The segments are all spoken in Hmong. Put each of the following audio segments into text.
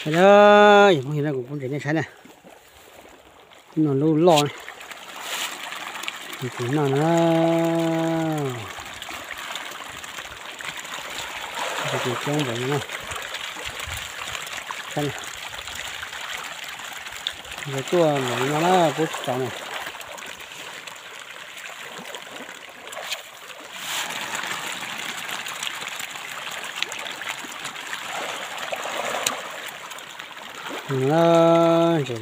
Yog phooj ywg na, kuv pub ntses nej saib na. No lub loj, tus no na, tus coob npaum no na. Tuaj npaum no na, pub tsis tau na. Ntses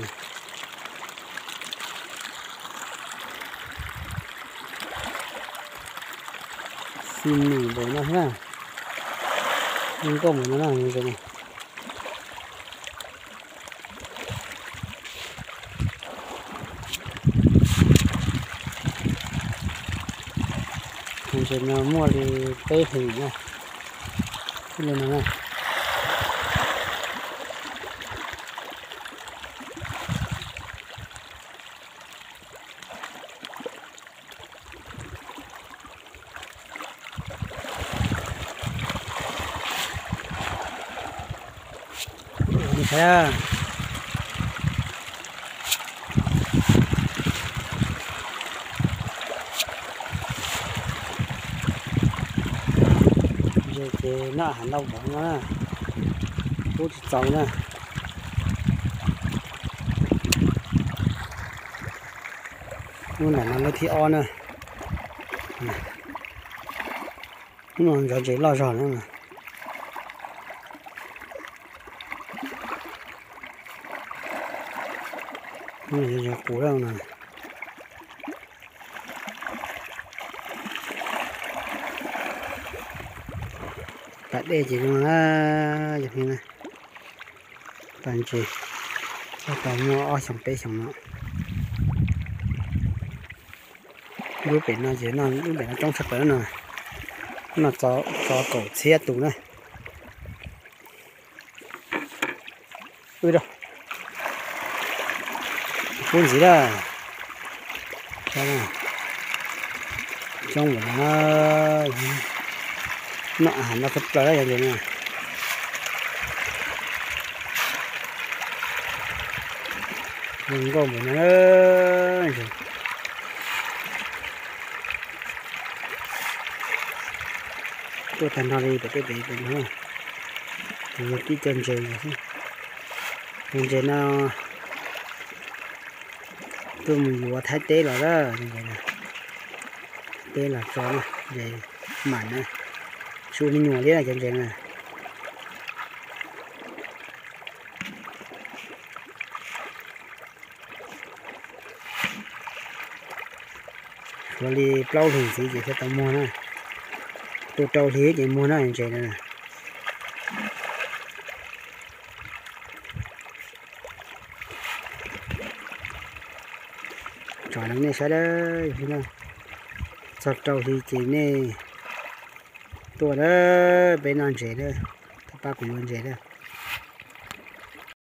xi nus npaum no na, zoo nkauj npaum no na ntses no. Ntses no muaj li peb hlis na, li no na. Ntses ces noj hav ntau npaum no na, pub tsis txaus na. Lub nram no lub thib ob na. Hnub no ntses loj zog na. Ntses qus na. Pas dej ces zoo na, yog li na. Pas ntses, tau muaj ob xyoos peb xyoos no. Lub pem no ces lub pem no coob tshaj plaws no. No txog kaum txhiab tus na. Pub ntxiv lawm. Coob npaum no, noj hav no tshaj plaws yog ntses na. Zoo nkauj npaum no. Tuaj tag nrho li pem tej pem pem no, yog tib co ntses xwb. Cov ntses no tuaj mus yuav Thaib teb los lawm, teb los tso na, ntses mam na, tsis ua me nyuam li cov ntses na. Tshuav li plaub hlis ntxiv ces thiaj tau muag na. Tuaj rau hli ces muag na ntses na. Tsom rau nej saib lawm, txog rau hli ces nej tuaj lawm, peb noj ntses lawm, thov pab kuv yuav ntses lawm.